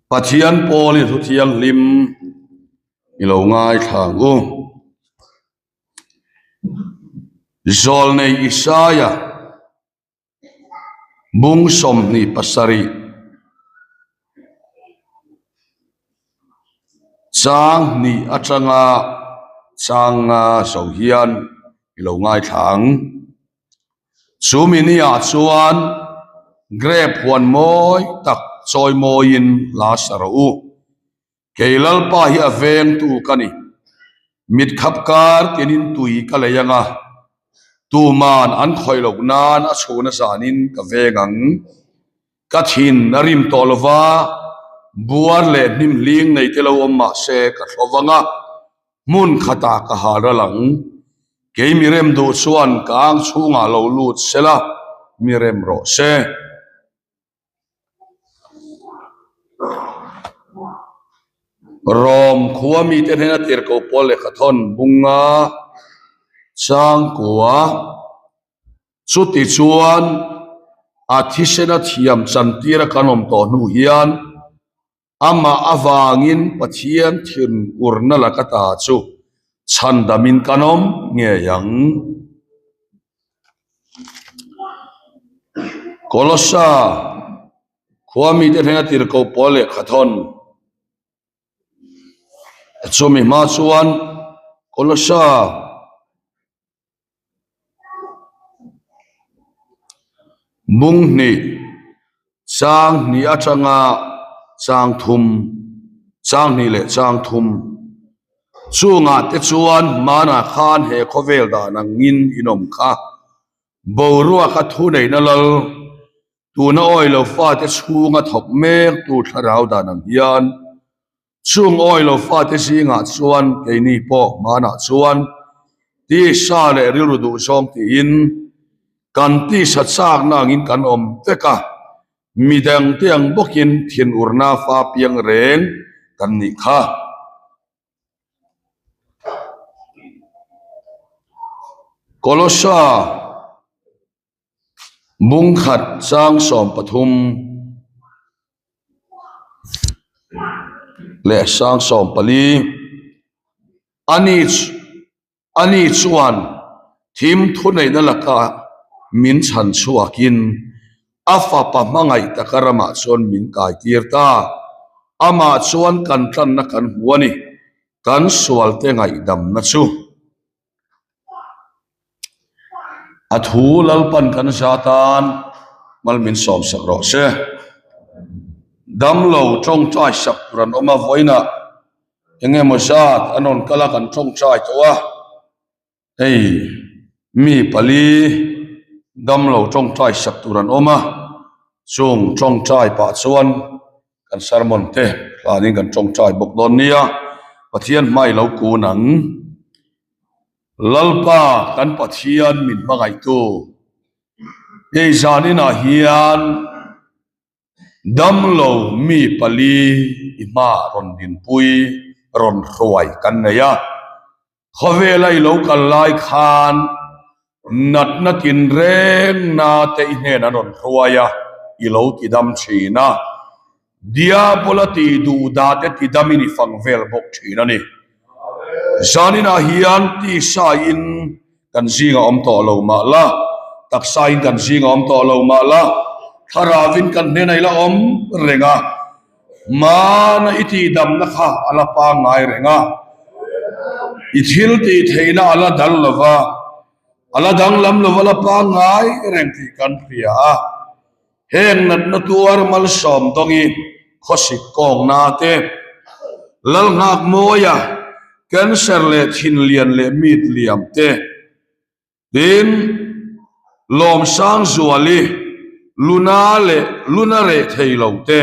Pathian pawlin thu thianghlim i lo ngaithla ang u. Zawlnei Isaia bung 27 chang hnih atanga chang nga zo hian i lo ngaithla ang. Chu mi ni ah chuan grape huan mawi tak chawi mawiin hla sa rawh u. Kei Lalpa hi a vengtu ka ni. Mit khap kar tinin tui ka lei ang a, tuman an khawih loh nan a chhuna zanin ka veng ang. Ka thin a rim tawh lo va, buar leh hnim hling nei te lo awm mah se ka thlo vang a, hmun khatah ka hal ral ang. Kei mi rem duh chuan ka ang chhungah lo lut sela, mi rem rawh se. Rom khua mite hnena tirhkoh pawl lehkha thawn bunga changkua chuti chuan a thisena thiam chantira kan awm tawh hnu hian Amah avangin Pathian thinurna laka ta chu chhandamin kan awm ngei ang. Kolossa khua mite hnena tirhkoh pawl lehkha thawn chumi hma chuan Kolossa Bung hnih chang hnih atanga chang thum chang hnih leh chang thum chungah te chuan hmanah khan he khawvel dan angin inawm kha boruaka thuneihna lal tuna awilo fate chhunga thawk mek tu thlarau dan ang hian Chung awi lo fate zingah chuan keini pawh hmanah chuan tisa leh rilru duh zawng tiin kan tisa chakna angin kan awm vek a, midangte ang bawkin thinurna fa piang reng kan nih kha. Kolossa. Bung khat chang 13 leh sang 14 ani ani chuan thim thuneihna laka min chhan chhuakin a fapa hmangaih taka ramah chuan min kai tir ta. Amah chuan kan tlanna kan hmu a ni. Kan sualte ngaihdamna chu. A thu Lalpan kan za tan mal min sawm sak rawh se. Damlo tawngtai sak tur an awm a, vawiinah eng emaw zat an rawn kal a kan tawngtai tawh a, hei mi pali damlo tawngtai sak tur an awm a, chung tawngtai pah chuan Kan sermon te hlanin kan tawngtai bawk dawn nia, Pathian hmai lo kun ang. Lalpa kan Pathian min hmangaihtu, hei zaninah hian damlo mi pali i hmaah rawn dinpui, rawn hruai kan nei a. Khawvela i lo kal lai khan natna tinrengna te i hnen an rawn hruai a, i lo tidam thin a. Diabola tih duh dah te tidamin i fang vel bawk thin a ni. Zaninah hian tisain kan zingah awm tawh lo mah la, taksain kan zingah awm tawh lo mah la, thlaravin kan hnenah i la awm reng a. Hmana i tihdamna kha a la pangngai reng a, i thil tih theihna a la dal lo va, a la danglam lo va la pangngai reng tih kan hria a. Heng natna tuar malsawm dawngi khawsik kawngna te, Lalnghak mawia cancer leh thinlian leh mit liam te, Tin, Lawmsangzuali, Luna leh Luna reh thei lo te,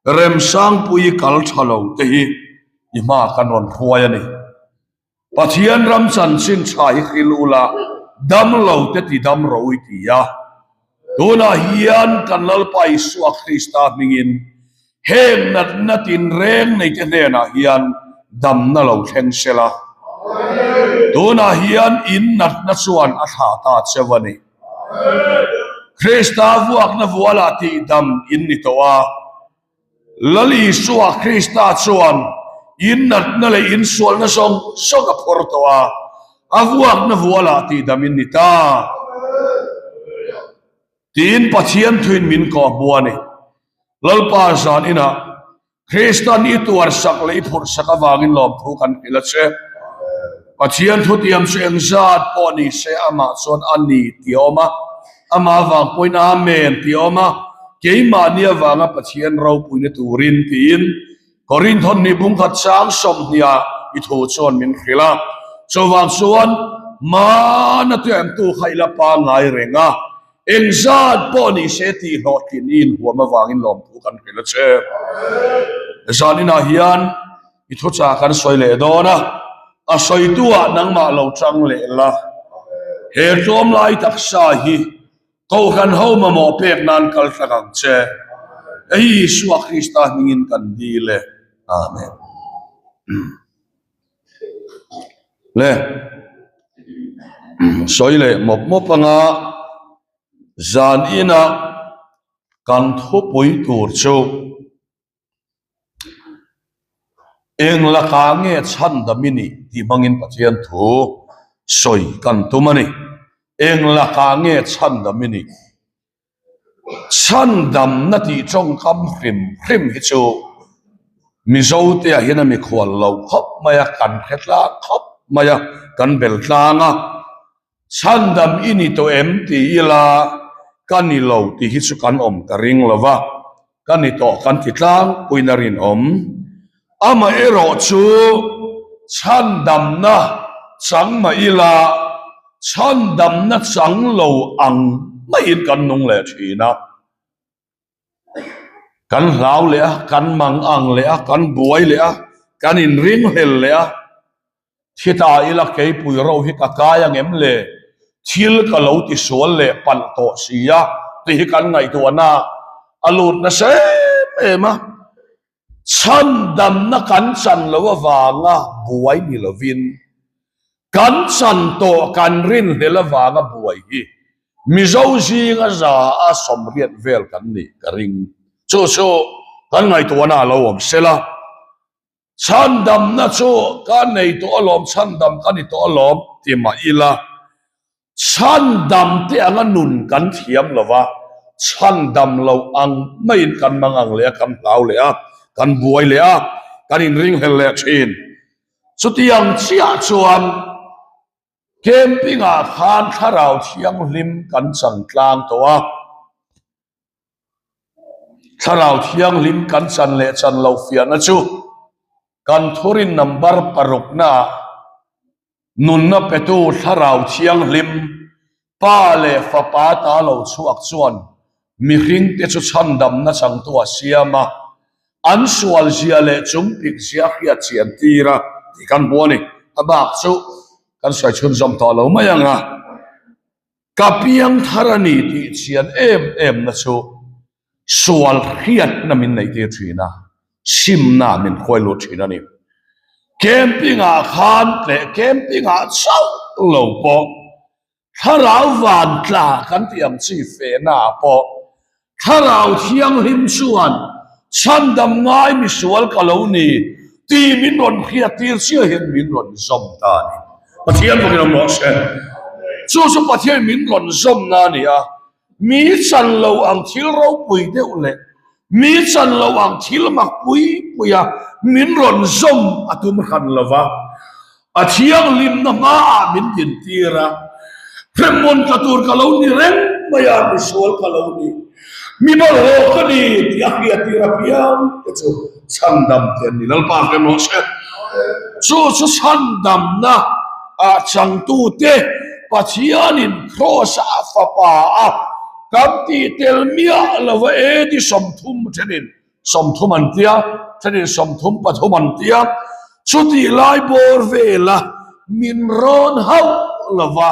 Remsangpui kal tha lo te hi i hma kan rawn hruai a ni. Pathian ram chanchin tha hi hril ula, dam lo te ti dam ro i ti a. Tunah hian kan Lalpa Isua Krista hmingin Heng natna tinreng neite hnenah hian damna lo thleng sela. Tunah hian in natna chuan a thlah ta cheu a ni. Krista vuakna vualah tihdam in ni tawh a. Lal Isua Krista chuan in natna leh in sualna zawng zawng a phawr tawh a, a vuakna vualah tihdam in ni ta. Tiin Pathian thuin min kawhhmu a ni. Lalpa zan inah Kristan i tuarsak leh i phurhsak avangin lawmthu kan hrilh a che. Pathian thutiam chu engzat pawh ni se amah chuan a ni tih a awm a, amah avang pawhin Amen tih a awm a, keimahni avanga Pathian ropuina turin tiin Korinthon ni bungkhat chang sawmhniah i thu chuan min hrilh a. Chuvang chuan hmana tuiangtu kha i la pangngai reng a. Engzat pawh ni se tih hlawhtlin i inhuam avangin lawmthu kan hrilh a che. Zaninah hian i thuchah kan sawi leh dawn a, a sawituah nangmah lo chang leh la. He tlawmlai taksa hi Kohhran ho mamawh pek nan kal tlak ang che. Hei Isua Krista hmingin kan dil e. Amen. Le sawi leh mawp mawp anga zan ina kan thupui tur chu eng lakah nge chhandam i nih tih hmangin Pathian thu sawi kan tum a ni. Eng lakah nge chhandam i nih? Chhandamna tih tawngkam hrim hrim hi chu Mizote ah hian a mikhual lo khawp mai a, kan hre tlang khawp mai a, kan bel tlang a. Chhandam i ni tawh em ti ila ka ni lo tih hi chu kan awm ka ring lo va, ka ni tawh kan ti tlangpuiin a rinawm. Amaherawhchu chhandamna chang mah ila chhandamna chang lo ang maiin kan nung leh thin a. Kan hlau leh a, kan mang ang leh a, kan buai leh a, kan inringhlel leh a. Thi ta ila keipui ro hi ka kai ang em le? Thil ka lo ti sual leh palh tawh si a tih hi kan ngaihtuahna a lut nasa em em a. Chhandamna kan chan lo avanga buai ni lovin kan chan tawh kan rinhlel avanga buai hi Mizo zinga za a sawmriat vel kan nih ka ring. Chu chu kan ngaihtuahna a lo awm sela. Chhandamna chu ka nei tawh alawm, chhandam ka ni tawh alawm ti mah ila, chhandam te anga nun kan thiam lo va, chhandam lo ang maiin kan mang ang leh a, kan hlau leh a, kan buai leh a, kan inringhlel leh thin. Chutiang chiah chuan camping-ah khan thlarau thianghlim kan chang tlang tawh a. Thlarau Thianghlim kan chan leh chan lo fiahna chu kan thurin number paruknaah nunna petu Thlarau Thianghlim Pa leh Fapa ta lo chhuak chuan mihringte chu chhandamna changtu a siam a, an sual zia leh chungpik zia hriat chian tir a tih kan hmu a ni. A bak chu kan sawi chhunzawm tawh lo mai ang a. Ka piang thar a ni tih chian em em na chu sual hriatna min neih tir thin a, simna min khuai lut thin a ni. Camping ah khan leh camping ah chauh lo pawh thlarau van tla kan tih ang chi fehna ah pawh Thlarau Thianghlim chuan chhandam ngai misual ka lo ni tih min rawn hriat tir chiah hian min rawn zawm ta a ni. Pathian bawkin awm rawh se. Chu chu Pathian min rawn zawmna a ni a, mi chan lo ang thil ropui deuh leh mi chan lo ang thil mak pui puia min rawn zawm a tum hran lo va. A thianghlimna hmaah min dintir a, hremhmun tla tur ka lo ni reng mai a, misual ka lo ni, mi bawlhhlawh ka ni tih a hriattir apiang te chu chhandam te an ni. Lalpa hrem rawh se. Chu chu chhandamna ah changtute Pathianin Kraws-ah Fapa a kan tih tel miah lova AD 30 thenin 30 an tia, thenin 33 an tia, chutih lai bawr vela min rawn hauh lova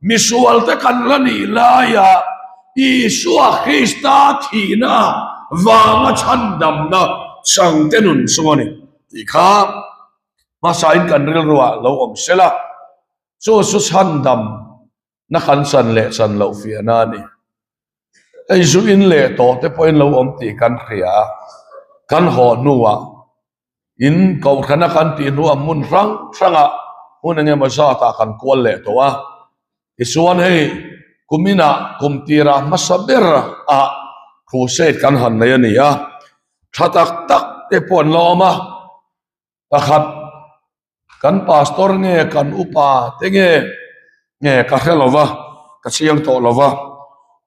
misualte kan la nih laia Isua Krista thihna vanga chhandamna changte nun chu a ni tih kha hmasain kan rilruah lo awm sela, chu chu chhandam Na kan chan leh chan loh fiahna a ni. Hei zu in leh tawh te pawhin lo awm tih kan hria a. Kan haw hnuah in kohhrana kan tih hnuah hmun hrang hrangah hmun eng emaw zatah kan kual leh tawh a. Tichuan hei kuminah kum tirah hmasa ber ah crusade kan han nei a ni a, tha tak tak te pawh an la awm a. Pakhat kan pastor nge kan upa te nge nge ka hre lo va, ka chiang tawh lo va,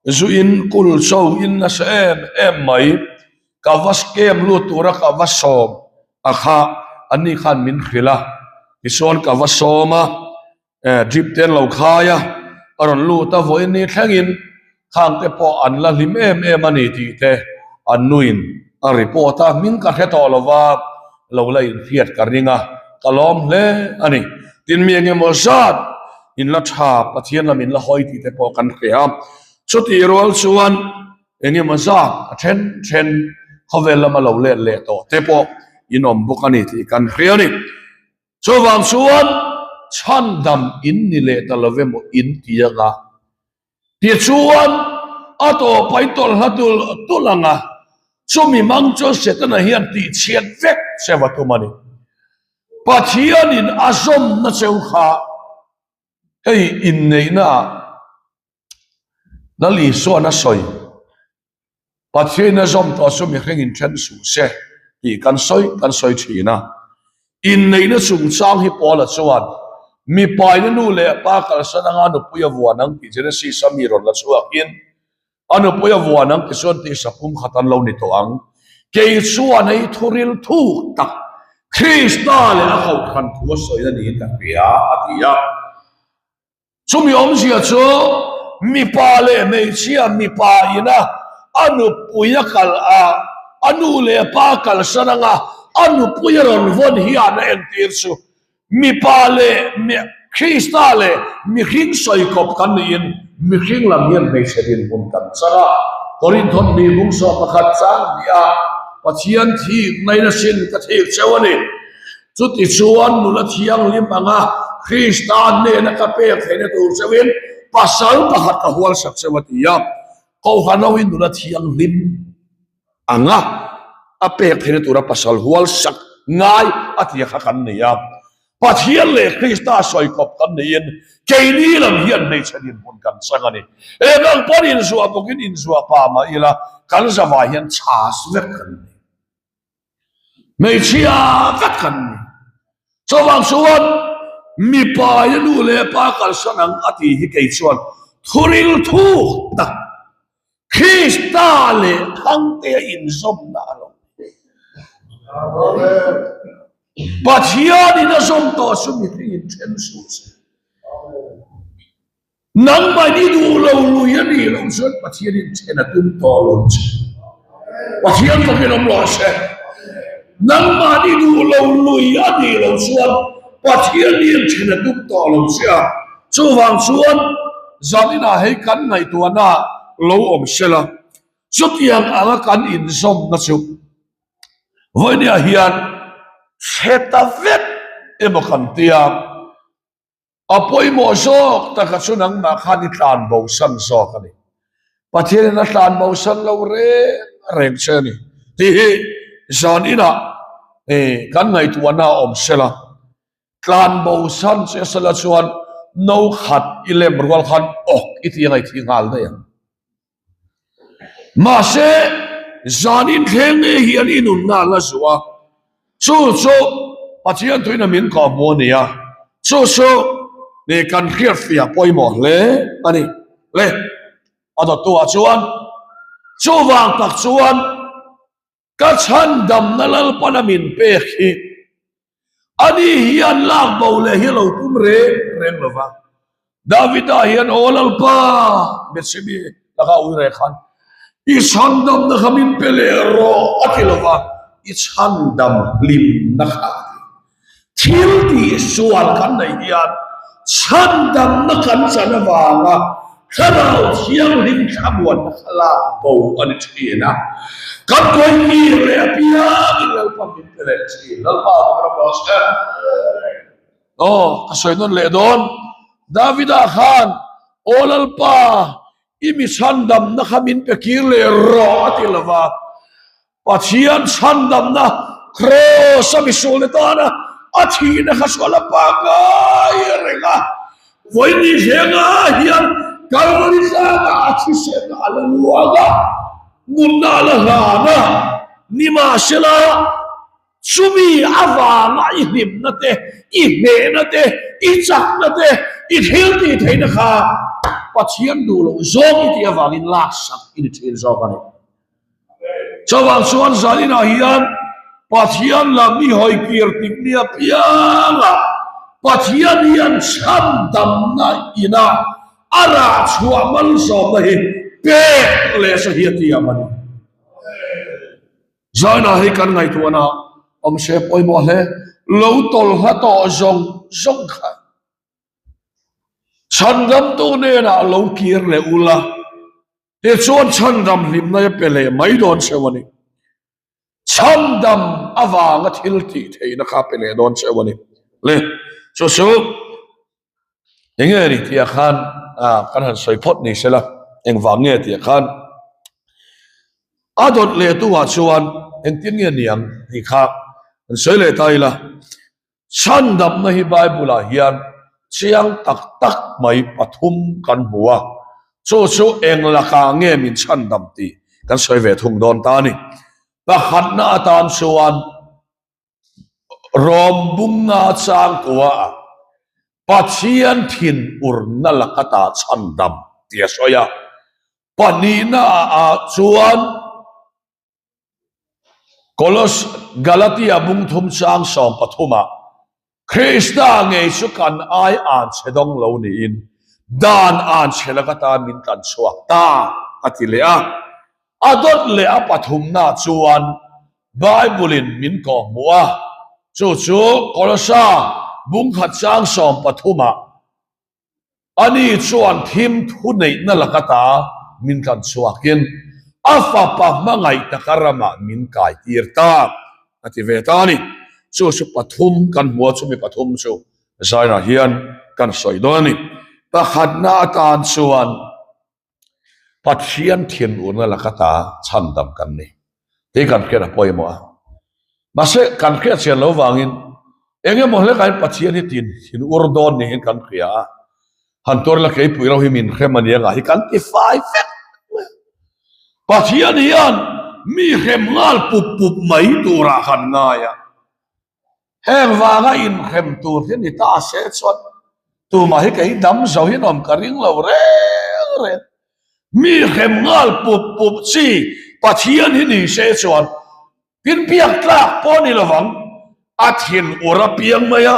zu in kul cho in nasa em em mai, ka va scam lut tura ka va sawm a kha an ni khan min hrilh a, tichuan ka va sawm a. Drip te an lo khai a, a rawn lut a, vawiin ni thlengin khang te pawh an la hlim em em a ni tih te an nuin a report a, hming ka hre tawh lo va, lo la inhriat ka ring a, ka lawm hle a ni. Tin mi engemaw zat in la tha, Pathian lam in la hawi tih te pawh kan hria a, chutih rual chuan engemaw zat a then then khawvel lama lo let leh tawh te pawh in awm bawk a ni tih kan hria a ni. Chuvang chuan chhandam in ni leh ta lo emaw in ti anga, tichuan a tawpa in tawlh hla tul tul anga, chumi mang chuan Setana hian tihchhiat vek cheu a tum a ni. Pathianin a zawmna cheu kha hei inneihnaah Lal Isuan a sawi. Pathian a zawm tawh chu mihring in then suh se tih kan sawi kan sawi thin a. Inneihna chungchang hi Paula chuan mipaina nu leh pa kalsan anga nupui a vuan ang tih Genesis a mi rawn la chhuakin a nupui a vuan ang ti chuan tisa pum khat an lo ni tawh ang. Kei chuan hei thuril thuk tak Krista leh a kohhran thu a sawi a niin ka hria a ti a. Chumi awmzia chu mipa leh hmeichhia mipa ina a nupui a kal a, a nu leh pa kalsan anga a nupui a rawn vawn hian a entir chu mipa leh Krista leh mihring sawikawp kan niin mihring lam hian hmeichhe dinhmun kan chang a. Korinthon mi bungsaw pakhat chang hnih a Pathian thik nain a sin ka thik cheu a ni. Chutichuan nula thianghlim anga Krista hnena ka pek theihna tur cheuhin pasal pakhat ka hual sak cheu a ti a. Kohhranhoin nula thianghlim anga a pek theihna tura pasal hual sak ngai a tia kha kan nei a. Pathian leh Krista sawi kawp kan neiin keini lam hian hmeichhe dinhmun kan chang a ni. Eng ang pawn inzuah bawkin inzuah pa mah ila kan zavai hian chhas vek kan nei. Hmeichhia vek kan ni. Chuvang chuan mipa hi nu leh pa kalsan ang a tih hi kei chuan thuril thuk tak Krista leh Thangtea inzawmna a lo ni. Pathianin a zawm tawh chu mihring in then suh se. Nangmah i duh lo lui a nih loh chuan Pathian in then a tum tawh lo che. Pathian fakin awm rawh se. Nangmah i duh lo lui a nih loh chuan Pathian in then a tum tawh lo che a. Chuvang chuan zaninah hei kan ngaihtuahna lo awm sela, chutiang anga kan inzawmna chu vawinia hian chhe ta vek emaw kan tia. A pawimawh zawk taka chu nangmah khan i tlan bosan zawk a ni. Pathianin a tlan bosan lo reng reng che a ni tih hi zan inah kan ngaihtuahna a awm sela. Tlan bosan che sela chuan no khat i lem rual khan awk i ti a ngaihthih nghal daih ang. Mahse, zan inthleng ngei hian i nunna a la zuh a, chu chu Pathian thuin a min kawhhmuh a ni a, chu chu kan hriatfiah pawimawh hle a ni. Le, a dawttuah chuan chuvang tak chuan Ka chhandamna Lalpana min pek hi ani hian lak bo leh hi lo tum reng reng lo va. Davida hian, Aw Lalpa, Bethshebi laka ui reh khan i chhandamna kha min pe leh rawh a ti lo va, i chhandam hlimna kha a ti. Thil tih sual kan neih hian chhandamna kan chan avanga Thlarau Thianghlim thlamuanna kha lak bo a ni thin a. Kan kawihkir leh apiangin Lalpa min pe leh thin. Lalpa ka ram rawh se. Aw, ka sawi nawn leh dawn. Davida khan, Aw Lalpa, i mi chhandamna kha min pe kir leh rawh a ti lova. Pathian chhandamna Kraws a misualte tana a thihna kha chu a la pangngai reng a, vawiin hlenga hian Kalvari tlangah a thisen a la luang a, nunna a la hlan a, nimahsela Chumi avanga i hlimna te, i hnehna te, i chakna te, i thil tih theihna kha Pathian duh loh zawng i tih avangin laksak i ni thin zawk a ni. Chuvang chuan zaninah hian Pathian lam i hawi kir tik nia piangah Pathian hian chhandamna ina a rah chhuah malsawmna hi pek leh sa hi a tiam a ni. Zainah hi kan ngaihtuahna awm se pawimawh hle. Lo tawlh hla tawh zawng zawng kha chhandamtu hnenah lo kir leh ula, tichuan chhandam hlimna a pe leh mai dawn cheu a ni. Chhandam avanga thil tih theihna kha a pe leh dawn cheu a ni. Le, chu chu Eng nge ni tih ah khan kan han sawi phawt ni sela, engvang nge tih ah khan a dawt leh tu ah chuan engtin nge ni ang tih kha kan sawi leh ta ila. Chhandamna hi Bible ah hian chiang tak tak mai pathum kan hmu a, chu chu eng lakah nge min chhandam tih kan sawi ve thung dawn ta a ni. Pakhatna atan chuan Rawm bunga changkua ah Pathian thin urna laka ta chhandam tih a sawi a. Pahnihna ah chuan Kolos Galatia bung thum chang 13 ah Krista ngei chu kan ai an chhe dawng lo niin dan an chhe laka ta min tlan chhuak ta a ti leh a. A dawt leh a pathumna chuan Bible-in min kawhhmuh a, chu chu Kolosa bungkhat chang 13-ah ani chuan thim thuneihna laka ta min tlan chhuakin a fapa hmangaih taka ramah min kaitir ta a ti ve ta a ni. Chu chu pathum kan hmu a, chumi pathum chu Zainah hian kan sawi dawn a ni. Pakhatna atan chuan Pathian thinurna laka ta chhandam kan ni tih kan hriat a pawimawh a. Mahse, kan hriat chian lo vangin eng emaw hlekah Pathian hi tin thinur dawn niin kan hria a, han tuar ila keipui ro hi min hrem a ni anga hi kan ti fai vek mai a. Pathian hian mi hrem nghal pup pup mai turah kan ngai a. Heng vanga inhrem tur hi ni ta se chuan tumah hi kei dam zo hi nuam ka ring lo reng reng. Mi hrem nghal pup pup chi Pathian hi ni se chuan tin biak tlak pawh ni lovang. A thin ur a piang mai a,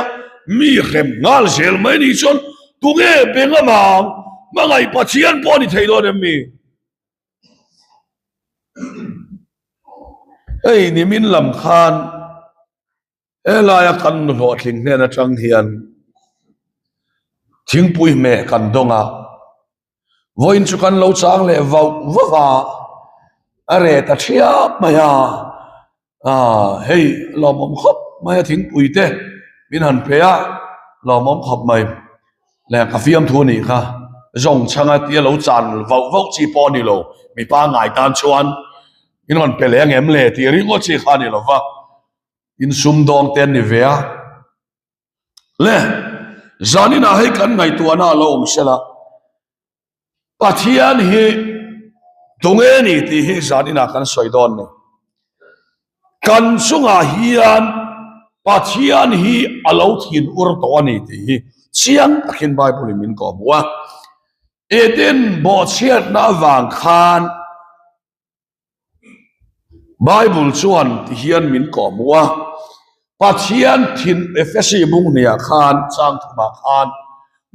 mi hrem nghal zel mai ni chuan tunge beng amang hmangaih Pathian pawh ni thei dawn em mi? Hei nimin lam khan helaia kan hlawhtling hnen atang hian thingpui hmeh kan dawng a, vawiin chu kan lo chang leh vauh vauh a, a reh ta thiap mai a. Aaa hei lawmawm khawp mai a thingpui te min han pe a lawmawm khawp mai leh ka fiamthu a nih kha zawng chhanga tia lo chan vauh vauh chi pawh a ni lo mipa ngai tan chuan min rawn pe leh ang em le tih ringawt chi kha a ni lo va insum dawng te an ni ve a le zaninah hei kan ngaihtuahna a lo awm sela. Pathian hi tunge ni tih hi zan inah kan sawi dawn ni. Kan chungah hian Pathian hi a lo thin ur tawh a ni tih hi chiang takin Bible in min kawhhmuh a. Eden bawhchhiatna avang khan Bible chuan ti hian min kawhhmuh a, Pathian thin Efesi bung hniah khan chang thumah khan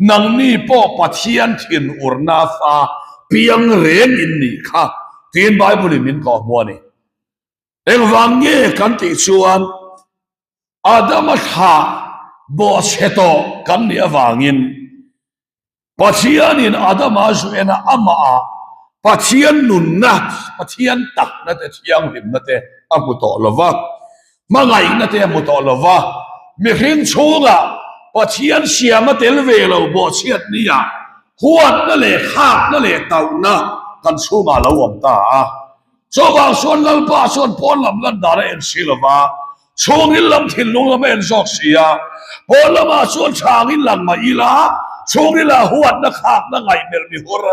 nangni pawh Pathian thin urna fa piang reng in nih kha tiin Bible in min kawhhmuh a ni. Engvang nge kan tih chuan Adama thlah bawhchhe tawh kan nih avangin Pathianin Adama a zu en a, amah Pathian nunna, Pathian takna te, thianghlimna te a hmu tawh lo va, hmangaihna te a hmu tawh lo va, mihring chhungah Pathian siam a tel ve lo bawhchhiat nia huatna leh khakna leh tauhna kan chhungah a lo awm ta a. Chuvang chuan Lalpa chuan pawn lam lan dan a en si lo va, chhungin lam thinlung lam a en zawk si a. Pawn lamah chuan changin lang mah ila, chhungrilah huatna khakna ngaihmelh mi hur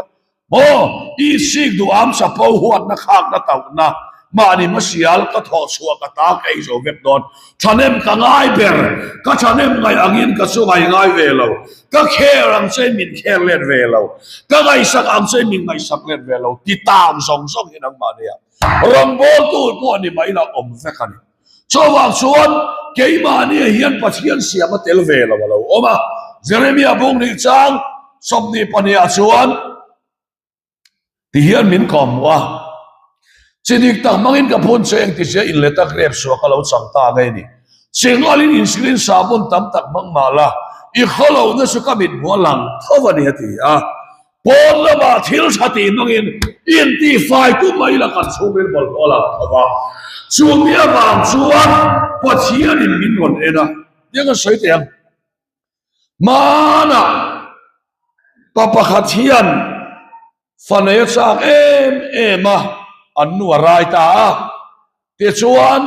Maw, i sik duh am chapo huatna khakna tauhna mahni hmasial ka thawh chhuah ka ta ka ei zo vek dawn. Thahnem ka ngai ber, ka thahnem ngaih angin ka chu ngai ngai ve lo, ka kher ang che min kher let ve lo, ka ngaihsak ang che min ngaihsak let ve lo ti tam zawng zawng hi nangmah nia rawngbawltu pawh ni mai la awm vek a ni. Chuvang chuan keimahnia hian Pathian siam a tel ve lo a lo awm a. Jeremia bung nih chang 22 ah chuan ti hian min kawm hmuh a, Chi dik tak hmangin ka phun che engtizia in leh tak rep suah ka lo chang ta ngei ni. Chingalin insilin sahbun tam tak hmang mah la, i khawlohna chu ka mit hmuh a lang tho a ni a ti a. Pawn lamah thil tha tih hmangin intihfai tum mai ila kan chhungril bawlhhlawh a lang tho va. Chumi avang chuan Pathianin min rawn en a, tiang a sawi teh ang. Hmanah pa pakhat hian fa nei a chak em em a, an nu a rai ta a. Tichuan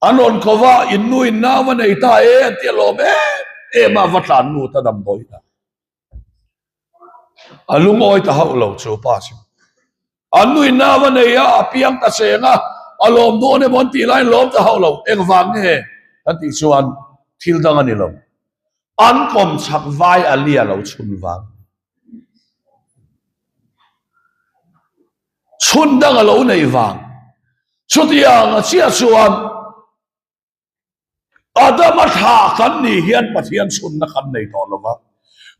An rawn ko va, in nu in nau a nei ta e an ti a lawm em em a, va tlan lut a damdawi ta. A lungawi ta hauh lo chu pa chu. An nu in nau a nei a, a piang ta cheng a, a lawm dawn emaw an tih laiin lawm ta hauh lo, engvang nge kan tih chuan thil dang a ni lo. An kawm chak vai a lia lo chhun vang. Chhun dang a lo nei vang. Chutiang a chiah chuan Adama thla kan nih hian Pathian chhunna kan nei tawh lo va.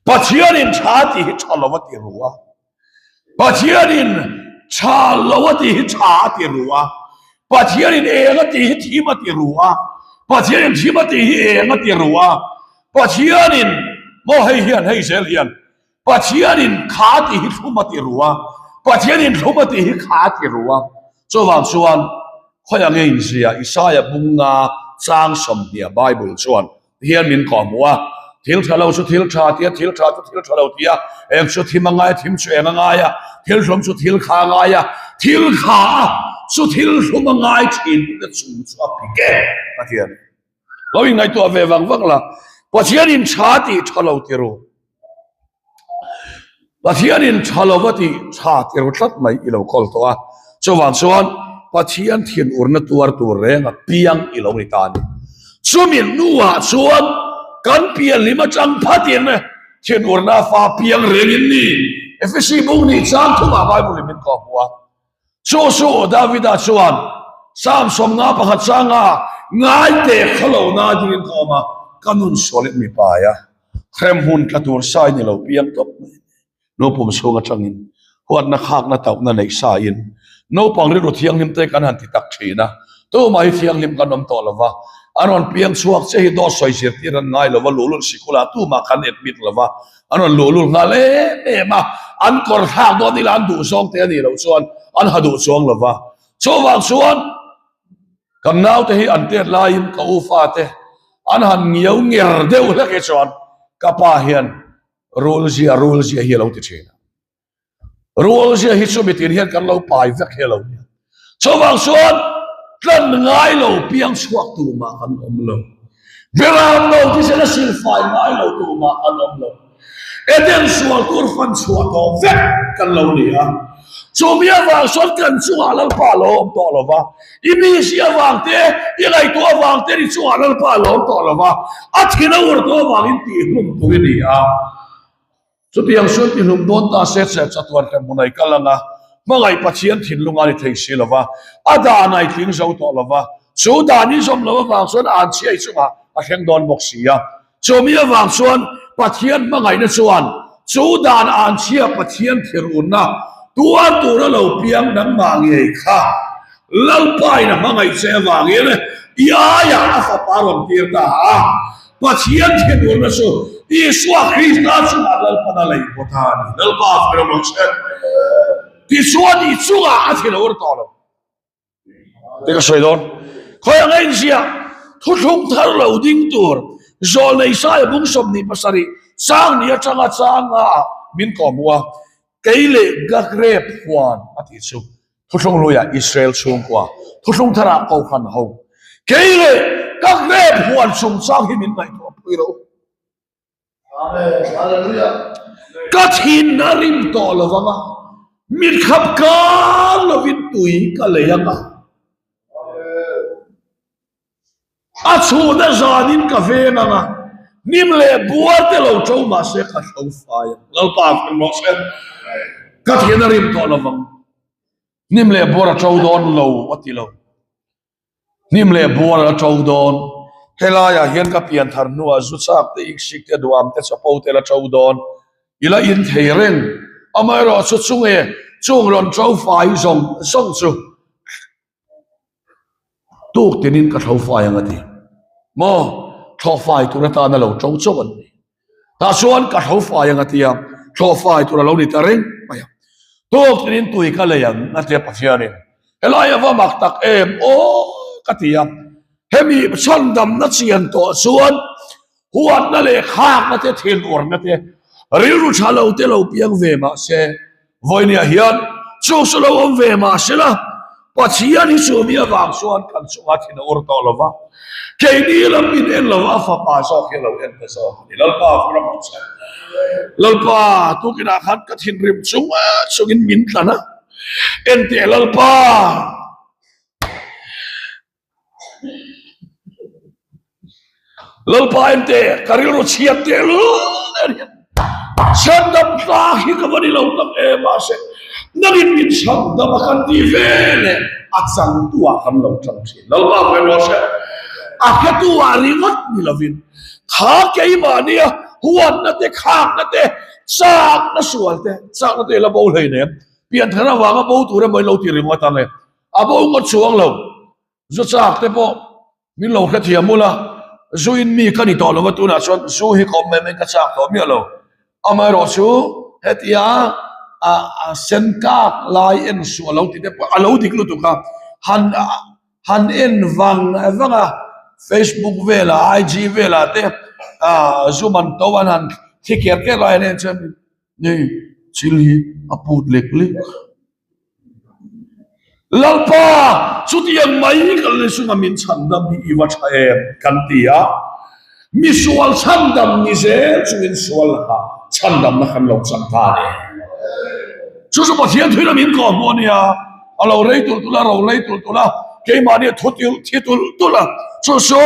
Pathianin tha tih hi tha lo a ti ru a. Pathianin tha lo a tih hi tha a ti ru a. Pathianin eng a tih hi thim a ti ru a. Pathianin thim a tih hi eng a ti ru a. Pathianin maw hei hian hei zel hian Pathianin kha tih hi thlum a ti ru a, Pathianin thlum a tih hi kha a ti ru a. Chuvang chuan khawiah nge inzia Isaia bunga chang 20 Bible chuan hian min kawhhmuh a, thil tha lo chu thil tha tia, thil tha chu thil tha lo tia, eng chu thim a ngai a, thim chu eng a ngai a, thil hlum chu thil kha a ngai a, thil kha chu thil hlum a ngai thin tih te chung chu a pik e a ti a ni. Lo inngaihtuah ve vang vang la, Pathianin tha tih tha lo ti ru. Pathianin tha lo va tih tha ti ru tlat mai i lo kawl tawh a. Chuvang chuan Pathian thin urna tuar tur reng a piang i lo ni ta a ni. Chumi hnuah chuan kan pianhlim atang phatin thin urna fa piang rengin ni. Efesi bung nih chang thumah Bible in min kawhhmuh a. Chu chu Davida chuan Psalm 51 changa ngai teh khaw lo na dingin ka awm a, ka nun sualin mi pai a, hremhmun tla tur sai ni lo piang tawp mai a ni. Naupawm chhung atangin huatna khakna tauhna neih sain naupang rilru thianghlim te kan han ti tak thin a, tumah hi thianghlim kan awm tawh lo va, an rawn piang chhuak che hi dawt sawi zirtir an ngai lo va, luhlul sikulah tumah kan admit lo va, An rawn luhlul nghal em em a, an kawr thlak dawn ila an duh zawng te a nih loh chuan an ha duh chuang lo va. Chuvang chuan kan naute hi an tet laiin ka u fate an han ngiau nger deuh hlek hi chuan ka pa hian rul zia rul zia hi a lo ti thin a. Rul zia hi chu mitin hian kan lo pai vek hi a lo nia. Chuvang chuan tlan ngai lo piang chhuak tumah kan awm lo. Beram lo thisen a silfai ngai lo tumah kan awm lo. Eden sual tur fan chhuah tawh vek kan lo ni a. Chumi avang chuan kan chungah Lalpa a lo awm tawh lo va. I misi avang te, i ngaihtuah avang te ni chungah Lalpa a lo awm tawh lo va. A thin a ur tawh avangin tihhlum tur i ni a. Chutiang sual tihlum dawn ta se che chatuan hremhmun ai kal anga hmangaih Pathian thinlung a ni thei si lova, a dan ai tling zo tawh lova, chu dan i zawm lo avang chuan an chhiai chungah a thleng dawn bawk si a. Chumi avang chuan Pathian hmangaihna chuan chu dan an chhia Pathian thirunna tuar tura lo piang nangmah ngei kha Lalpain a hmangaih che avangin i aiah a fapa rawn tir ta a. Pathian thinurna chu Isua Krista chungah Lalpan a lei bawt a ni. Lalpa a fir rawh che. Tichuan i chungah a thinur tawh lo. Te ka sawi dawn. Khawi anga inziah thuthlung thar lo ding tur Zawlnei Saia bung 27 chang ni atanga changa ah min kawhhmuh a, kei leh Gagrep huan a tih chu. Thuthlung hluiah Israel chhungkua, thuthlung tharah Kohhran ho. Kei leh ka grep huan chungchang hi min ngaihtuah pui lo. Ka thin a rim tawh lo vang a, mit khap kar lovin tui ka lei ang a. A chhuna zanin ka veng ang a, hnim leh buar te lo ṭo mah se ka hlo fai ang. Lalpa a fel rawh se. Ka thin a rim tawh lo vang. Hnim leh buar a ṭo dawn lo a ti lo. Hnim leh buar a ṭo dawn. Helaiah hian ka pian thar hnuah zu chak te, iksik te, duam te, chapo te la ṭo dawn. I la in thei reng. Amaherawhchu chunge chung rawn ṭo fai zawng zawng chu Tuk tinin ka thlo fai ang a ti. Maw? Thlawh fai tur atana lo ṭo chauh an ni. Tah chuan ka thlo fai ang a ti a, thlawh fai tur a lo ni ta reng mai a. Tuk tinin tui ka lei ang a ti a Pathianin. Helai a va mak tak em aw ka ti a. Hemi chhandamna chian tawh chuan Huatna leh khakna te, thinurna te, rilru tha lo te lo piang ve mah se, vawinia hian chu chu lo awm ve mah se la, Pathian hi chu mi avang chuan kan chungah thin a ur tawh lo va, keini lam min en lo va, a fapa zawk hi a lo en ta zawk a ni. Lalpa ka ram ang che. Lalpa, tukinah khan ka thinrim chung chungin min tlan a, enteh Lalpa. Lalpa ente ka rilru chhiat teh lul nen hian chhandam tlak hi ka va ni lo tak em mahse nangin min chhandam a kan ti ve leh a changtu ah kan lo tang thin. Lalpa ka rilru hre a hretu ah ringawt ni lovin kha keimahnia huatna te khakna te chakna sual te chakna te la bo hlei nem pianthar avanga bo tur emaw in lo ti ringawt ang e. A bo ngawt chuang lo. Zu chak te pawh min lo hrethiam ula, zu in mi ka ni tawh lo va tunah chuan zu hi ka awm mai mai ka chak tawh miah lo. Amaherawh chu hetia a sen kak lai en suh a lo ti te pawh a lo dik lutuk a, han han en vang vang a Facebook velah IG velah te zu man to an han thi ker ker lai an en chuan ni thil hi a put lek lek. Lalpa, chutiang mai kan ni chunga min chhandam hi i va tha em? kan ti a. Misual chhandam ni zel chungin sual lakah chhandamna kan lo chang ta a ni. Chu chu Pathian thuina min kawh hmuh a nia, a lo rei tulh tulh a, ro lei tulh tulh a, keimahni a thu thi tulh tulh a, chu chu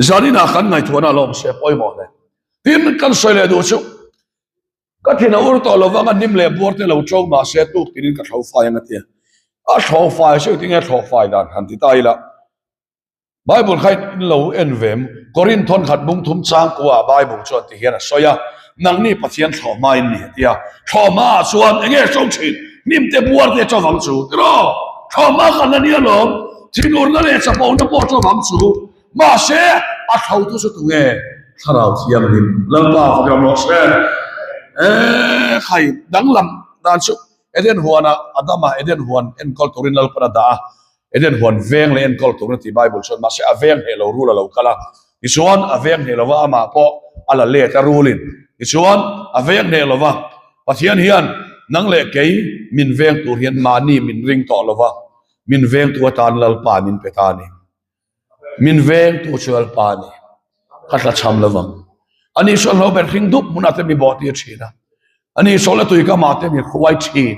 zaninah kan ngaihtuahna a lawm se pawimawh hle. Tin, kan sawi leh duh chu Ka thin a ur tawh lo vang a, hnim leh buar te lo ṭo mah se tuk tinin ka thlo fai ang a ti a. A thlo fai chu engtin nge thlo fai dan han ti ta ila. Bible kha in lo en ve em? Korinth thawn khat bung thum chang kuah Bible chuan ti hian a sawi a, Nangni Pathian thlawh hma in ni a ti a. Thlawh hma ah chuan enge ṭo ṭhin? Hnim te buar te ṭo vang chu tiraw? Thlawh hma kan la nia lawm, thinurna leh chapona pawh ṭo vang chu. Mahse, a thlotu chu tunge? Thlarau Thianghlim Lalpa fak ram rawh se. Eee khai danglam dan chu Eden huanah Adama Eden huan enkawl turin Lalpan a dah a, Eden huan veng leh enkawl turin a ti Bible chuan mahse a veng hneh lo rul a lo kal a, tichuan a veng hneh lova amah pawh a la let a rulin tichuan a veng hneh lova Pathian hian nang leh kei min veng tur hian mahni min ring tawh lova min vengtu atan Lalpa min pe ta a ni. Min veng tu chu Lalpa a ni. Ka tla cham lo vang. Ani saw hlo ber hring dup hmunah te mi bawh tir thin a. Ani saw la tui kamah te mi hruai thin.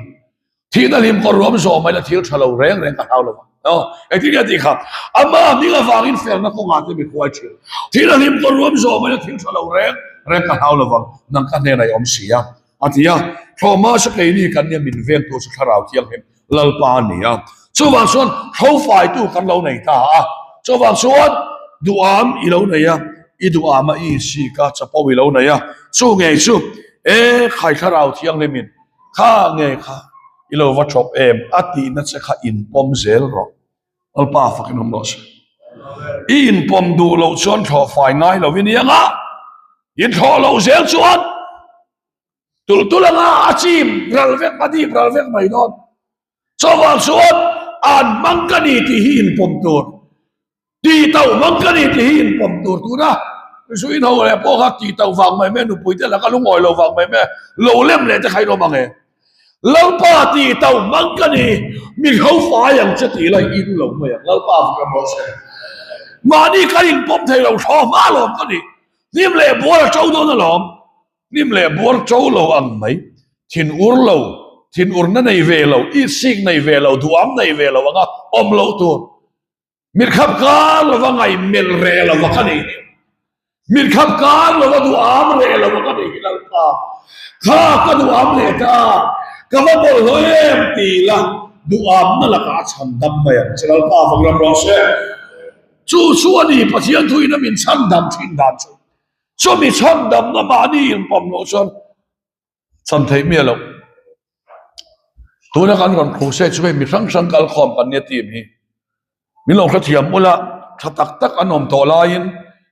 Thihna hlim kawr ruam zawh mai la thil tha lo reng reng ka hlau lo vang. No, engtin nge tih kha? Ama hming avangin felna kawngah te mi hruai thin. Thihna hlim kawr ruam zawh mai la thil tha lo reng reng ka hlau lo vang. Nang ka hnenah i awm si a. A ti a, Thlawhma Sakeini kan nia min veng tu chu Thlarau Thianghlim Lalpa a ni a. Chuvang chuan hlofaitu kan lo nei ta a. Chuvang chuan duham i lo nei a, i duhama i insik a, chapo i lo nei a. Chu ngei chu e khai Thlarau Thianghlimin kha nge kha i lo va chawp em a tihna che kha inpawm zel rawh. Lalpa fakin awm rawh se. I inpawm duh loh chuan thlawhfai ngai lo i ni anga, inthlawh loh zel chuan Tulh tulh anga a chim ral vek a dip ral vek mai dawn. Chuvang chuan an hmang ka ni tih hi inpawm tur, tih tauh hmang ka ni tih hi inpawm tur tuna zu in ho leh pawh kha tih tauh vang mai mai nupui te laka lungawi lo vang mai mai lo lem leh te kha in awm ang e. Lalpa tih tauh hmang ka ni, mi hlo fai ang che tih lai in lo mai ang, Lalpa fak ram rawh se. Mahni kan inpawm thei lo thaw hma alawm ka ni, hnim leh buar a to dawn alawm, hnim leh buar to lo ang mai, thin ur lo, thin urna nei ve lo, itsik nei ve lo, duham nei ve lo anga awm loh tur. Mitkhap kar lova ngaih melh reh lova ka nei hi. Mitkhap kar lova duham reh lova ka nei hi Lalpa. Kha ka duham leh ta, ka va bawlhhlawh em ti la duhamna lakah a chhan dam mai ang che Lalpa vang ram rawh se. Chu chu a ni Pathian thuin a min chhan dam thin dan chu. Chumi chhan damna mahni inpawm loh chuan Chhan theih miah loh. Tuna kan rawn crusade chu hei mi hrang hrang kal khawm kan nia team hi. Min lo hrethiam ula tha tak tak an awm tawh laiin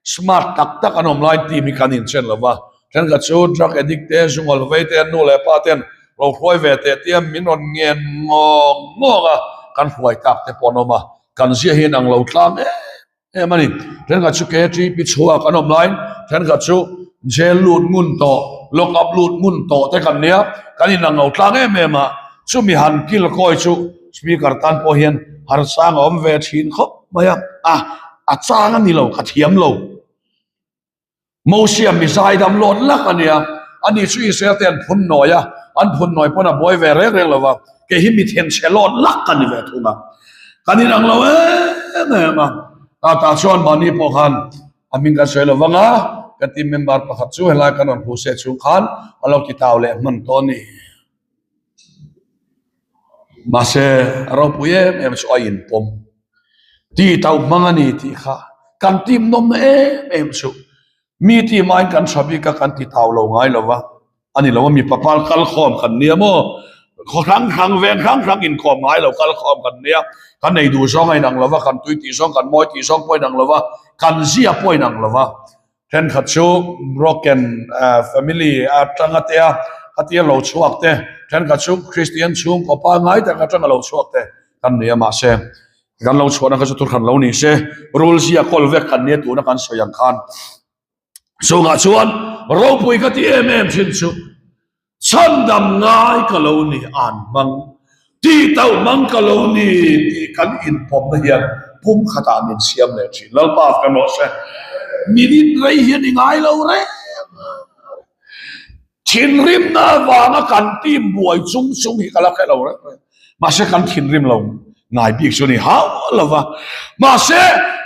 smart tak tak an awm laiin team hi kan inchen lo va. Thenkhat chu drug addict te, zungawl vei te, nu leh pa ten lo hruai ve teh tia min rawn ngen ngawng ngawng a, kan hruai tak te pawh an awm a. Kan zia hi inang lo tlang em em a ni. Thenkhat chu KTP chhuak an awm laiin thenkhat chu jail lut ngun tawh, lock up lut ngun tawh te kan nia, kan inang lo tlang em em a, chumi han kil kawi chu speaker tan pawh hian harsang a awm ve thin khawp mai a, a a chang a ni lo, ka thiam lo. Mosia mi zaidam lawt lak a nia, ani chu Israel te an phun nawi a, an phun nawi pawn a buai ve reng reng lo va, kei hi mi thenchhe lawt lak ka ni ve thung a, kan inang lo em em a, tah chuan mahni pawh khan a hming kan sawi lo vang a, ka team member pakhat chu helai kan rawn hmu se chhung khan a lo ti tau leh hman tawh a ni. Mahse a ropui em em chu a inpawm ti tau hmang a ni tih kha kan team nawmna em em chu mi team aiin kan tha bik a kan ti tau lo ngai lo va a ni lo a mipa pal kal khawm kan nia maw khaw hrang hrang veng hrang hrang inkhawm ngai lo kal khawm kan nia kan ei duh zawng a inang lo va kan tui tih zawng kan mawi tih zawng pawh a inang lo va kan zia pawh a inang lo va. Thenkhat chu broken family atanga te a khatia lo chhuak te, thenkhat chu Christian chhungkaw pangngai tak atanga lo chhuak te kan ni a mahse kan lo chhuahna kha chu thurhran lo ni se rul zia kawl vek kan nia tuna kan sawi ang khan chungah chuan ropui ka ti em em thin chu Chhandam ngai ka lo ni an hmang, tih tauh hmang ka lo ni tih kan inpawmna hian pum khatah min siam leh thin. Lalpa ka nawh se, minute rei hian i ngai lo reng. Thinrimna avanga kan team buai chung chung hi ka la hre lo reng reng. Mahse kan thinrim lo ngai bik chu ni hau lo va. Mahse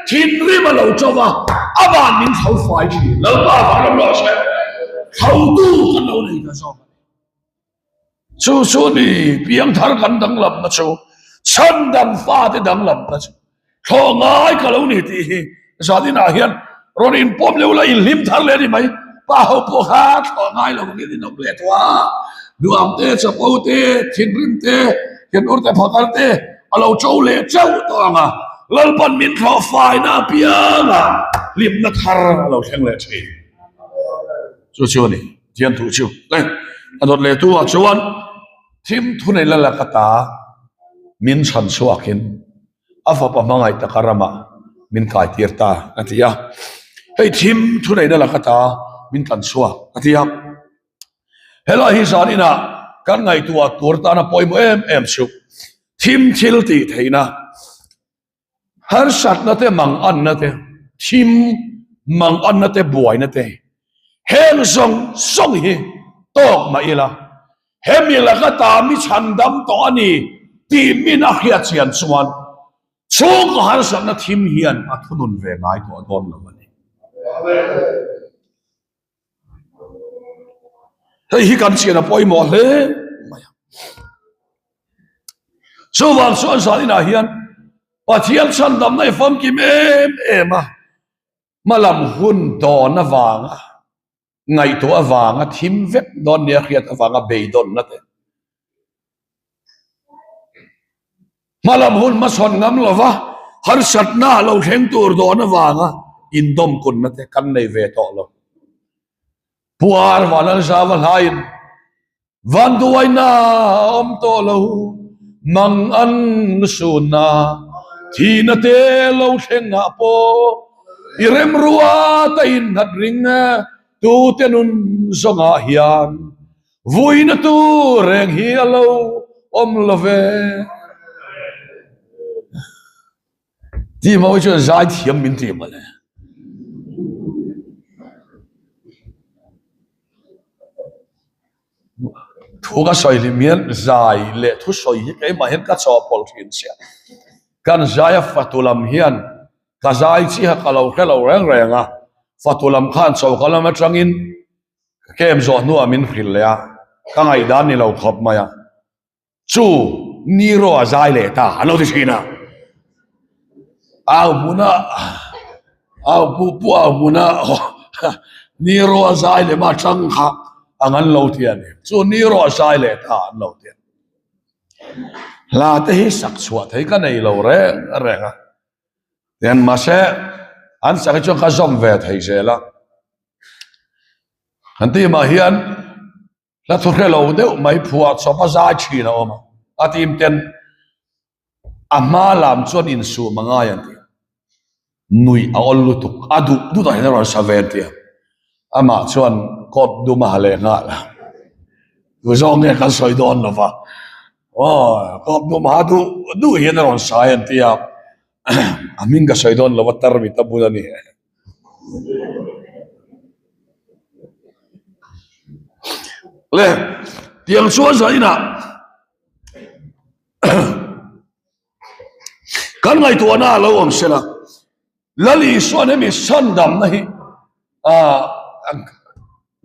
thinrim a lo to va, a van min tho fai thin. Lalpa vang lam rawh se. Thotu kan lo nei ta zawk a ni. Chu chu ni piangthar kan danglamna chu, chhandam fate danglamna chu. Thlawh ngai ka lo ni tih hi zaninah hian rawn inpawm leuh la inhlim thar leh a ni mai. Pa ho pawh kha thlawh ngai lo angin in awm leh tawh a, nuam te, chapo te, thinrim te, thinur te, phakar te a lo to leh chauh tawh ang a, Lalpan min thlawh faina apianga hlimna thar a lo thleng leh thin. Chu chu a ni, Thian thu chu. A dawt leh tu ah chuan thim thunei la lak ata min chhan chhuakin a fapa hmangaih taka ramah min kai tir ta a ti a. Hei thim thuneihna lak ata min tlan chhuak a ti a. Helai hi zan inah kan ngaihtuah tur tana pawimawh em em chu thim thil tih theihna Harsatna te manganna te, thim manganna te buaina te heng zawng zawng hi tawk mah ila, hemi laka ta mi chhandam tawh a ni tih min a hriat chian chuan chhungkaw harsatna thim hian a thunun ve ngai tawh dawn lo a ni. Hei hi kan chian a pawimawh hle mai a. Chuvang chuan zaninah hian Pathian chhandamna i famkim em em a, hmalam hun dawn avanga ngaihtuah avanga thim vek dawn nia hriat avanga beidawnna te Hmalam hun hmasawn ngam lova harsatna lo thleng tur dawn avanga indawmkunna te kan nei ve tawh lo. Puar Vanlalzava hlaiin Vanduaina a awm tawh lo, mang an sunna thihna te lo thleng ah pawh i remrua ta innghat ring tute nun zawngah hian. Vuina tur reng hi a lo awm lo ve. Tih mawi chuan zai thiam min ti mawle. Thu ka sawi hlim hian zai leh thu sawi hi keimah hian ka chawhpawlh thin sia. Kan zaia fatu lam hian ka zai chiha ka lo hre lo reng reng a, fatu lam khan choka lam atangin Kem zawh hnuah min hrilh leh a, ka ngaihdan ni lo khawp mai a, chu Nero a zai leh ta an lo ti thin a, au hmuna au pu pu au hmuna Nero a zai leh ma tang kha ang an lo ti a ni, chu Nero a zai leh ta an lo ti a, hla te hi sak chhuah thei ka nei lo reng reng a, tian mahse an sak hi chuan ka zawm ve thei zel a. Kan team ah hian hla thu hre lo deuh mai phuah chawp a zai thin a awm a, a team ten a hma lam chuan insum a ngai an ti a, nuih a awl lutuk a duh dut ah hian a rawn sa ve an ti a, amah chuan coat dum a ha leh nghal a, tu zawk nge kan sawi dawn lo va, aw coat dum a ha duh duh hian a rawn sai an ti a, a hming ka sawi dawn lo va tarmit a bun a ni. Le tiang chuan zainah kan ngaihtuahna a lo awm sela Lal Isuan hemi chhandamna hi ah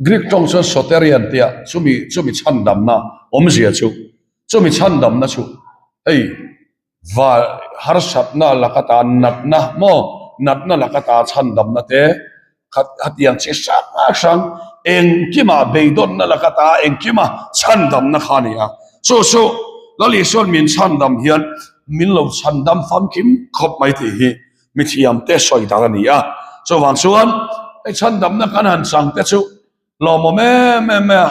Greek tawng chuan soterian tia chumi chumi chhandamna awmzia chu chumi chhandamna chu hei Va harsatna laka ta natna maw natna laka ta chhandamna te khat hetiang chi hrang hrang engkima beidawnna laka ta engkima chhandamna kha a ni a. Chu chu Lal Isuan min chhandam hian min lo chhandam famkim khawp mai tih hi mithiamte sawi dan a ni a. Chuvang chuan hei chhandamna kan han chang te chu Lawmawm em em mai a,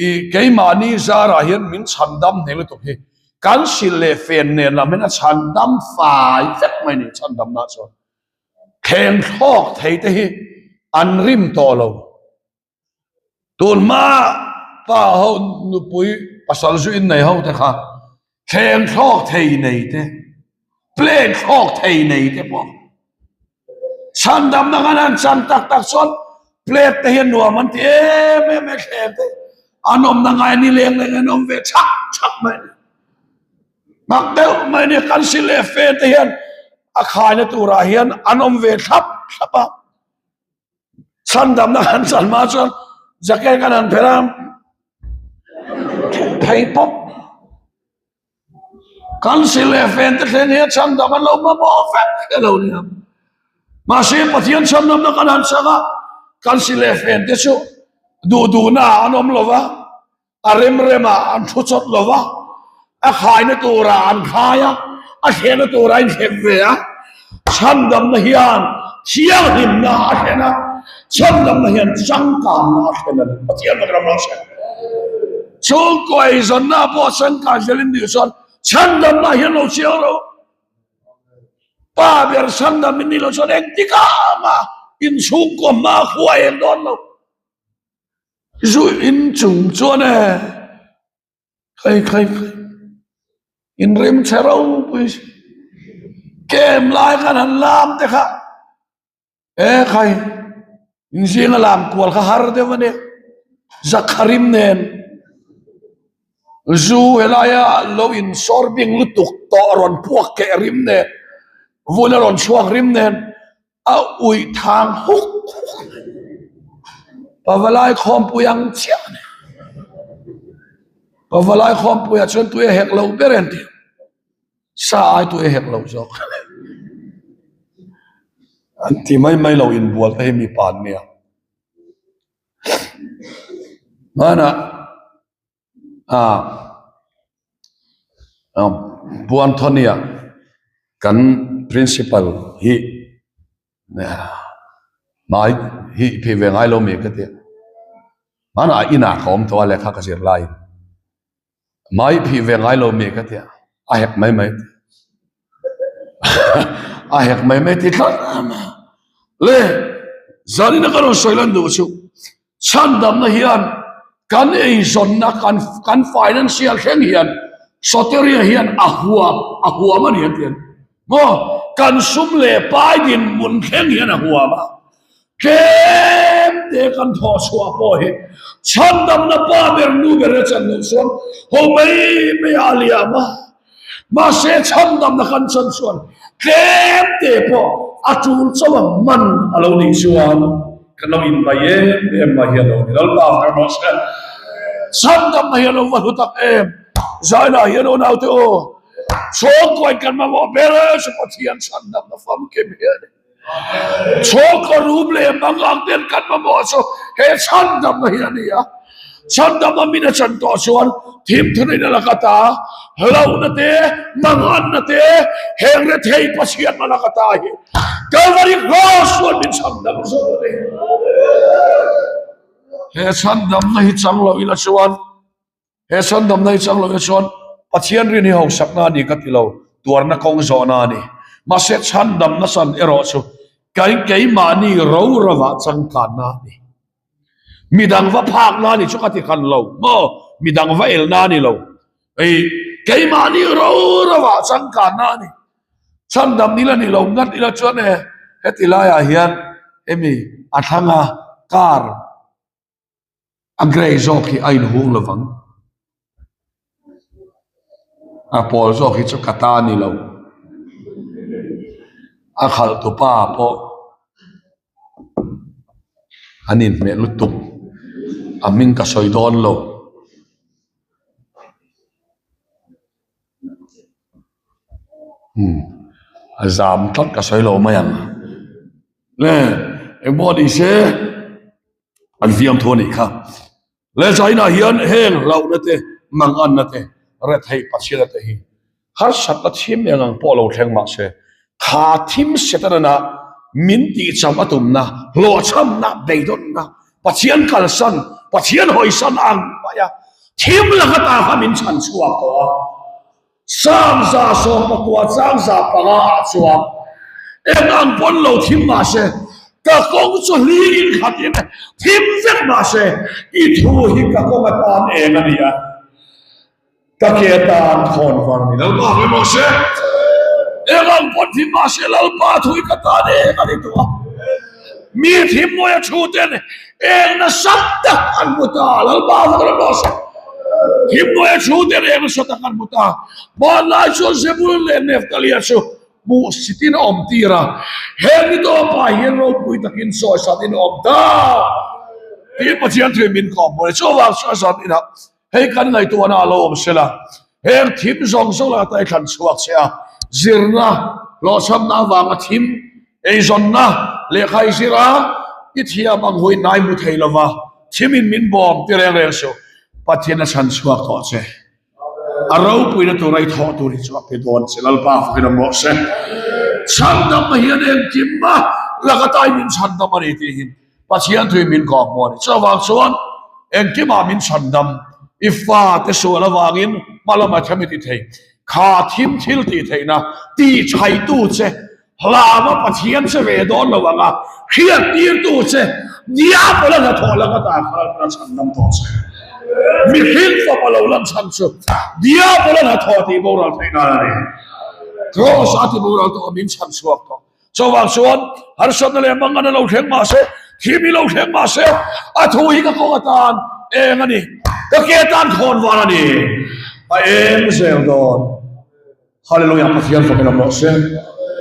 i keimahni zarah hian min chhandam hneh lutuk hi kan hrilh leh fen nen lam hian a chhandam fai vek mai a ni chhandamna chuan thleng thlawk thei te hi an rim tawh lo. Tun hma pa ho nupui pasal zu innei ho te kha thleng thlawk thei nei te plane thlawk thei nei te pawh Chhandamna kan han chan tak tak chuan plate te hian nuam an ti em em e thleng te an awmna ngai ni leng leng an awm ve chhak chhak mai a ni. Mak deuh mai a ni kan si leh fe te hian a khaina turah hian an awm ve thlap thlap a. Chhandamna kan chan hma chuan jacket kan han phelh a phei pawp. Kan si leh fen te thleng hian chhandam an lo mamawh vek e lo nia. Mahse Pathian chhandamna kan han chang a, kan si leh fen te chu duh duhna ah an awm lo va, a rem rem ah an thu chawt lo va, a khaina turah an khai a, a thlehna turah a inthlep ve a. Chhandamna hian thianghlimna a thlen a, chhandamna hian changkanna a thlen a ni. Pathian kan ram rawh se. Chhungkaw eizawnna pawh changkan zelin nih chuan chhandamna hian lo chiang ro. Pa ber chhandam in nih loh chuan engtikah mah inchhungkaw hma khua eng dawn lo. Zu in chung chuan e. Khai khai khai. In rim chhe ropui si. Kem lai khan han lam te kha. E khai. In zinga lam kual kha har deuh a ni. Zakharim nen. Zu helaia lo in sawr bing lutuk tawh rawn puak keh rim nen. Vun a rawn chhuak rim nen. A uih thang huk huk mai. Pavalai khawmpui ang chiah a ni. Pavalai khawmpuiah chuan tui a hek lo ber en tih sa ai tui a hek lo zawk an ti mai mai lo inbual te hi mipa an nia. Hmanah ah Pu Anthony-a kan principal hi hmai hi phei ve ngai lo mi ka ti a, hmanah inah ka awm tawh a lehkha ka zir laiin hmai phih ve ngai lo mi ka ti a, a hek mai mai a hek mai mai ti tlat le zanin a ka rawn sawi lan duh chu chhandamna hian. Kan eizawnna, kan kan financial thleng hian Soteria hian a huam a huam a ni an ti a ni. Maw? Kan sum leh pai dinhmun thleng hian a huam a. Tlem te kan thawh chhuah pawh hi chhandamna pa ber nu ber a chan loh chuan ho mai mai ah a liam a. Mahse chhandamna kan chan chuan tlem te pawh a tul chauh a man a lo nih chuan kan lo inbai em em mai hi a lo ni. Lalpa far rawh se. Chhandamna hi a lo va hlu tak em. Zainah hian aw naute aw, chhawngkuain kan mamawh ber chu Pathian chhandamna famkim hi a ni. Chhawngkaw rum leh mangang ten kan mamawh chu he chhandamna hi a ni a. Chhandamna min a chan tawh chuan thimthunin a lak ata hlauhna te, manganna te, heng rethei Pathianna lak ata hi Kalvari Cross chuan min chhandam zawk a ni. He chhandamna hi chang lo ila chuan He chhandamna hi chang loh chuan Pathian rin hi hausakna a ni ka ti lo, tuarna kawng zawhna a ni. Mahse chhandamna chan erawh chu kan keimahni ro rovah changkanna a ni. Midang va phakna a ni chu ka ti hran lo maw? Midang va elna a ni lo. Ei, keimahni ro rovah changkanna a ni. Chhandam nila ni lo ngat ila chuan e, heti laiah hian hemi a thlanga car A grey zawk hi a inhung lovang. A pawl zawk hi chu ka ta a ni lo. A khalh tu pa pawh an inhmeh lutuk. A hming ka sawi dawn lo. Umm a zam tlat ka sawi lo mai ang. Le engpawh ni se. An fiam thu a nih kha. Le China hian heng hlauhna te, manganna te, retheih Pathiana te hi harsatna thim eng ang pawh lo thleng mah se, kha thim Setana min tihcham a tumna, hlawhchhamna, beidawnna, Pathian kalsan, Pathian hawisan ang maia thim laka ta kha min chhan chhuak tawh a. Sang 119 chang 500 ah chuan eng ang pawn lo thim mah se, ka kawng chu hlingin khatin thim vek mah se, i thu hi ka kawng atan eng a ni a, ka ke atan khawn var a ni. Lalpa hre mawh se, eng ang pawn thim mah se, Lalpa thu hi ka tan eng a ni tawh a. Mi thim mawi a thu ten eng nasa tak an hmu ta, Lalpa hre mawh se. Thimnuaia thu te reng nasa tak an hmu ta. Hmanlai chuan Zebulun leh Neftalia chu hmuh sitin a awm tir a, he ni tawpah hian ropui takin sawisatin a awm ta tiin Pathian thuin min kawm mawi. Chuvang chuan zan inah hei kan ngaihtuahna a lo awm sela, heng thim zawng zawng laka ta i thlan chhuak che a, zirna hlawhchhamna avanga thim eizawnna lehkha i zir a, i thiam ang huin nai hmu thei lova, Thimin min bawm ti reng reng suh, Pathian a chhan chhuak tawh che. A ropuina tura i thawh tur hi chu a pe dawn che, Lalpa fakin awm rawh se. Chhandamna hian engkim a laka tai min chhandam a ni tih hi Pathian thuin min kawm hmu a ni. Chuvang chuan engkimah min chhandam, i fate sual avangin hma lama them i ti thei, kha thim thil tih theihna tihchhaitu che Hlava Pathian che ve dawn lo ang a, hriattirtu che Diabola hnathawh lak atan kha Lalpan a chhan dam tawh che. Mihring fapa lo lan chhan chu Diabola hnathawh tih boral theih nan a ni. Kraws a ti boral tawh a, min chhan chhuak tawh. Chuvang chuan harsatna leh mangana lo thleng mah se, thim hi lo thleng mah se, a thu hi ka kawng atan eng a ni, ka ke atan khawn var a ni, a eng zel dawn. Hallelujah Pathian fakin awm rawh se.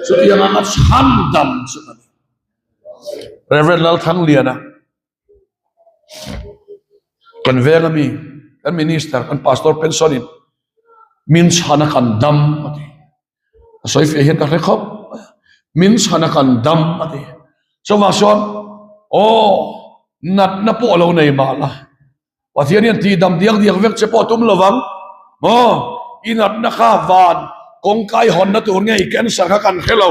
Chutiang anga chhandam chu ka ni. Reverend Lalthangliana kan veng ami kan minister kan pastor pension in min chhana kan dam a ti. A sawi fiah hian ka hre khawp. Min chhana kan dam a ti. Chuvang chuan aw natna pawh lo nei mah la Pathian hian tihdam diak diak vek che pawh a tum lo vang maw? I natna kha van kawngka i hawnna tur nge i cancer kha kan hre lo,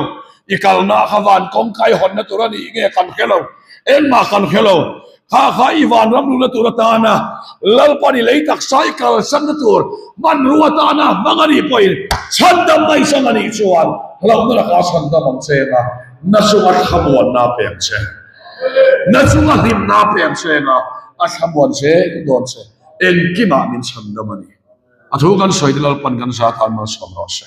i kalna kha van kawngka i hawnna tur a nih nge kan hre lo, engmah kan hre lo. Kha kha i vanram luhna tur atana Lalpan i lei taksa i kalsanna tur hmanrua atana hmang a nih pawhin chhandam mai chang a nih chuan hlauhna lakah chhandam ang che anga na chunga thlamuanna a pek che. Na chunga hlimna a pek che anga. A thlamuan zel dawn che. Engkimah min chhandam a ni. A thu kan sawi te Lalpan kan za tan malsawm rawh se.